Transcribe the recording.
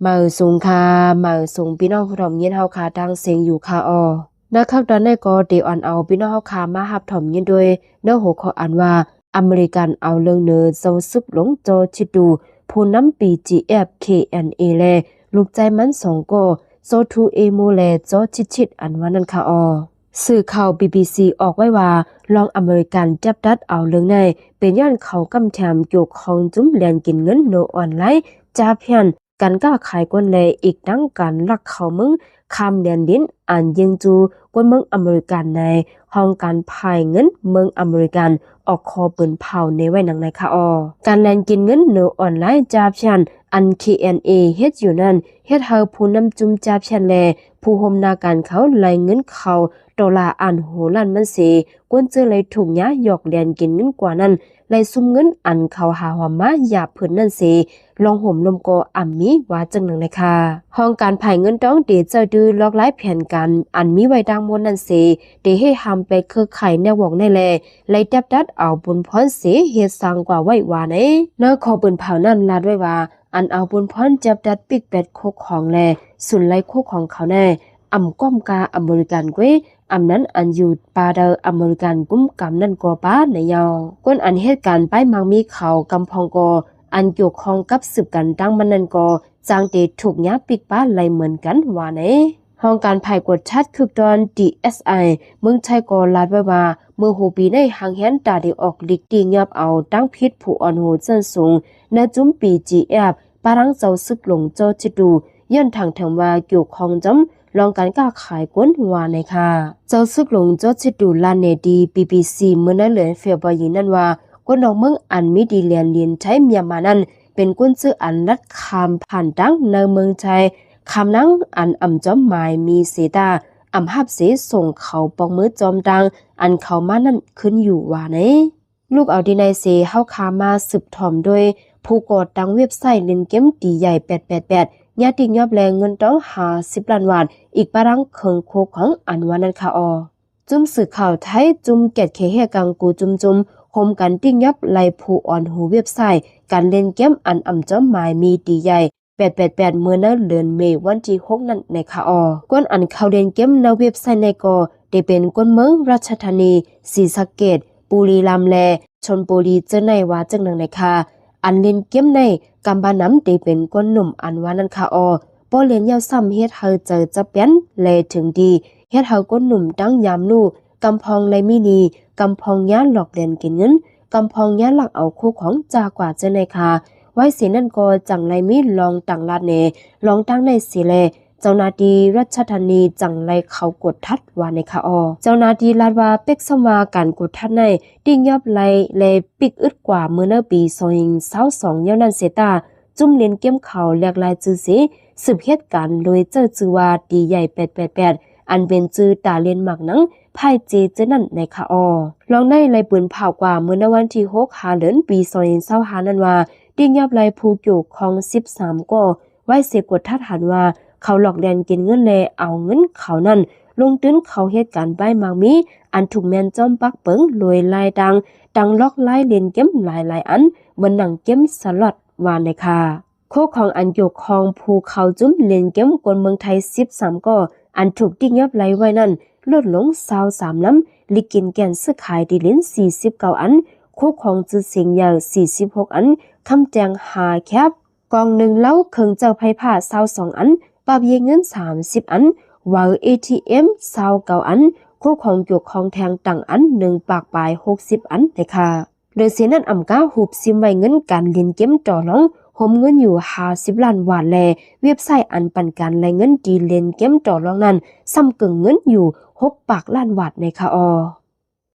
ມາເອີ ສູງຄ່ະ ມາເອີ ສູງພີ່ນ້ອງຜູ້ຊົມຍິນເຮົາຄ່ະ ທາງເສັງຢູ່ຄ່ະ. ອໍ ໃນຄາວຕອນນີ້ກໍໄດ້ອອນເອົາພີ່ນ້ອງເຮົາຄ່ະ ມາຮັບຊົມຍິນໂດຍ ໃນຫົວຂໍ້ອັນວ່າ ອາເມລິກັນເອົາເລື່ອງເໜີ ເຈົ້າຊຶກຫຼວງ ຈໍຈິດດູ ຜູ້ນຳ ບີຈີເອັຟ ເຄເອັນເອ ແລະ ລູກຊາຍມັນສອງກໍ ຈໍທູເອໂມ ແລະ ຈໍຈິດຊິດ ອັນວ່ານັ້ນຄ່ະ. ອໍ ສື່ຂ່າວ ບີບີຊີ ອອກໄວ້ວ່າ ລອງອາເມລິກັນຈັບຕັດເອົາເລື່ອງນີ້ ເປັນຍ້ອນເຂົາກຳແຖມກ່ຽວຂ້ອງຈຸ້ມແລ່ນກິນເງິນໃນອອນລາຍ, ຈາພຽນ, ການຄ້າຂາຍຄົນ ແລະ ອີກທັງການລັກເຂົ້າເມືອງຂ້າມແດນດິນ ອັນເຢີ້ງຈູ່ຄົນເມືອງອາເມລິກັນ. ໃນຫ້ອງການຝ່າຍເງິນເມືອງອາເມລິກັນ ອອກຂໍ້ປືນເຜົາໃນໄວ້ດັ່ງໃດຄ່ະ. ອໍ ການແລ່ນກິນເງິນໃນອອນລາຍ, ຈາພຽນ ອັນ ເຄເອັນເອ ເຮັດຢູ່ນັ້ນ ເຮັດໃຫ້ຜູ້ນຳຈຸ້ມຈາພຽນ ແລະ ຜູ້ຮ່ວມໜ້າການເຂົາໄລ່ເງິນເຂົ້າໂຕລະອັນໂຫລານມັນເສ ຄົນເຈີໄລ່ທຸກຍາຢອກແລ່ນກິນເງິນກວ່ານັ້ນ ໄລ່ຊຸມເງິນອັນເຂົາຫາຫອມມາຢາບຜືນນັ້ນເສ ລອງໂຮມລົມກໍອຳມີ ວ່າຈັ່ງນັ້ນແຫຼະຄ່ະ. ຫ້ອງການຝ່າຍເງິນຕ້ອງໄດ້ເຈົ້າຕື້ຫຼອກລາຍແຜນການອັນມີໄວ້ທັງໝົດນັ້ນເສ ໄດ້ເຮັດຫ້າມແປດເຄືອຂ່າຍແນດວອກນີ້ ແລະ ໄລ່ຈັບຕັດເອົາບຸນພອນເສ ເຮັດສ້າງກວ່າໄວ້ວ່າໃນ. ໃນຂໍ້ປືນເຜົານັ້ນລາດໄວ້ວ່າ ອັນເອົາບຸນພອນຈັບຕັດປິກແປດໂຄກຂອງ ແລະ ສູນໄລ່ໂຄກຂອງເຂົາແນ່ ອຳກ້ອມກາອາເມລິກັນກວ່າ ອຳນັ້ນອັນຢູ່ປາດເດີອາເມລິກັນກຸມກຳນັ້ນກໍປາໃນເຍົາ. ຄົນອັນເຮັດການປ້າຍໝາກມີເຂົາກຳພອງກໍ ອັນກ່ຽວຂ້ອງກັບສືບກັນຕັ້ງມັນນັ້ນກໍ ຈັ່ງໄດ້ຖືກຍາປິກປາໄລ່ເໝືອນກັນວ່າໃນ. ຫ້ອງການຝ່າຍກວດທັດຄຶກດອນ ດີເອສໄອ ເມືອງໄທກໍລາດໄວ້ວ່າ ເມື່ອຫົວປີໃນຫ້າງແຮນຕາໄດ້ອອກລິກຕີຫຍັບເອົາຕັ້ງຜິດຜູ້ອ່ອນຫູຊັ້ນສູງ ໃນຈຸ້ມ ບີຈີເອັຟ ປະທາງເຈົ້າຊຶກຫຼວງ ຈໍຈິດດູ ຍ້ອນຖາງເຖິງວ່າກ່ຽວຂ້ອງຈຳລອງການຄ້າຂາຍຄົນວ່າໃນຄ່ະ. ເຈົ້າຊຶກຫຼວງ ຈໍຈິດດູ ລາແນດີ ບີບີຊີ ເມື່ອໃນເດືອນເຟບຣວາຣີນັ້ນວ່າ ຄົນນອກເມືອງອັນມີດິນແດນໄທມຽນມານັ້ນ ເປັນຄົນເຊື້ອອັນລັດຂ້າມຜ່ານທາງໃນເມືອງໄທ ຂ້າມນາງອັນອຳຈອມໝາຍມີເສຕາ ອຳຮັບເສສົ່ງເຂົາປອກມືຈອມຕ່າງອັນເຂົາມານັ້ນຄືນຢູ່ວ່າໃນ. ລູກເອົາທີ່ໃນເສ ເຮົາຄາມາສືບຖອມໂດຍຜູ້ກໍ່ຕັ້ງເວັບໄຊຫຼິ້ນເກມຕີໃຫຍ່ແປດແປດແປດ ຍາຕິກຍອບແລງເງິນຕ້ອງຫ້າສິບລ້ານວາດ ອີກປະລັງເຄິ່ງໂຄຂອງ ອັນວ່ານັ້ນຄ່ະ. ອໍ ຈຸ້ມສື່ຂ່າວໄທ ຈຸ້ມແກດເຂດແຮກກັງກູຈຸ້ມໆ ໂຮມກັນຕິກຍອບໄລ່ຜູ້ອ່ອນຫູເວັບໄຊການຫຼິ້ນເກມອັນອຳຈອມໝາຍມີຕີໃຫຍ່ ແປດແປດແປດ ເມື່ອໃນເດືອນເມວັນທີຫົກນັ້ນແນ່ຄ່ະ. ອໍ ຄົນອັນເຂົ້າຫຼິ້ນເກມໃນເວັບໄຊໃນກໍໄດ້ເປັນຄົນເມືອງລາຊະທານີ, ສີສະເກດ, ບຸລີລຳ ແລະ ຊົນບູລີ ເຈີໃນວ່າຈັ່ງນັ້ນແນ່ຄ່ະ. ອັນຫຼິ້ນເກມໃນກຳບານຳໄດ້ເປັນຄົນໜຸ່ມ ອັນວ່ານັ້ນຄ່ະ. ອໍ ພໍຫຼິ້ນຍາວຊ້ຳເຮັດໃຫ້ໃຈຈັບແປນ ແລະ ເຖິງດີເຮັດໃຫ້ຄົນໜຸ່ມຕັ້ງຍາມລູກ ກຳພອງໄລມີໜີ້, ກຳພອງຍາຫຼອກແລ່ນກິນເງິນ, ກຳພອງຍາລັກເອົາຄູ່ຂອງຈາກກວ່າເຈົ້ານາຍຄ່າ. ໄວເສນັ້ນກໍຈັ່ງໄລມີລອງຕັ້ງລາດແນ່ ລອງຕັ້ງໄດ້ເສແລ ເຈົ້າໜ້າທີ່ລາຊະທານີຈັ່ງໄລເຂົ້າກວດທັດວ່າໃນຄ່ະ. ອໍ ເຈົ້າໜ້າທີ່ລາດວ່າ ເປັກຊ້ຳວ່າການກວດທັດໃນຕິກຍອບໄລ ແລະ ປິກອຶດກວ່າເມື່ອໃນປີສອງພັນຊາວສອງ ຍ້ອນນັ້ນເສຕາ ຈຸ້ມຫຼິ້ນເກມເຂົາແຫຼກຫຼາຍຈື່ເສ ສືບເຮັດການໂດຍໃຊ້ຊື່ວ່າ ຕີໃຫຍ່ແປດແປດແປດ ອັນເປັນຊື່ຕາເລ່ນໝາກໜັງ ພາຍເຈເຈີນັ້ນໃນຄ່ະ. ອໍ ລອງໃນໄລ່ປືນເຜົາກວ່າເມື່ອໃນວັນທີຫົກ ຫ້າເດືອນ ປີສອງພັນຊາວຫ້ານັ້ນວ່າ ຕິກຍອບໄລຜູ້ກ່ຽວຂ້ອງສິບສາມກໍ ໄວເສກວດທັດຫັນວ່າ ເຂົາຫຼອກແລ່ນກິນເງິນ ແລະ ເອົາເງິນເຂົານັ້ນລົງທຶນເຂົ້າເຮັດການປ້າຍໝາກມີ ອັນຖືກແມ່ນຈອມປັກເປິງໂດຍລາຍຕ່າງ ຕັ້ງຫຼອກລາຍຫຼິ້ນເກມຫຼາຍໆອັນ ເໝືອນໜັງເກມສະລັອດວ່າໃນຄ່ະ. ໂຄຂອງອັນກ່ຽວຂ້ອງຜູ້ເຂົ້າຈຸ້ມຫຼິ້ນເກມຄົນເມືອງໄທສິບສາມກໍ ອັນຖືກຕິກຍອບໄລໄວ້ນັ້ນ ຫຼຸດລົງຊາວສາມລຳ, ລິກກິນແກ່ນຊື້ຂາຍທີ່ດິນສີ່ສິບເກົ້າອັນ, ໂຄຂອງຈື່ສຽງໃຫຍ່ສີ່ສິບຫົກອັນ, ຄຳແຈງຫ້າແຄບ, ກ່ອງໜຶ່ງເລົາ, ເຄື່ອງໃຊ້ໄຟຟ້າຊາວສອງອັນ, ປັບເຢຍເງິນສາມສິບອັນ, ວາວເອທີເອັມຊາວເກົ້າອັນ, ໂຄຂອງກ່ຽວຂ້ອງແທ່ງຕັ້ງອັນໜຶ່ງປາກປາຍຫົກສິບອັນແນ່ຄ່ະ. ເດີເສນັ້ນອຳກາຮູບຊິມໄວ້ເງິນການຫຼິ້ນເກມຕໍ່ລອງ ໂຮມເງິນຢູ່ຫ້າສິບລ້ານວາດ ແລະ ເວັບໄຊອັນປັນການລາຍເງິນທີ່ຫຼິ້ນເກມຕໍ່ລອງນັ້ນ ຊ້ຳເກີນເງິນຢູ່ຫົກປາກລ້ານວາດໃນຄ່ະ. ອໍ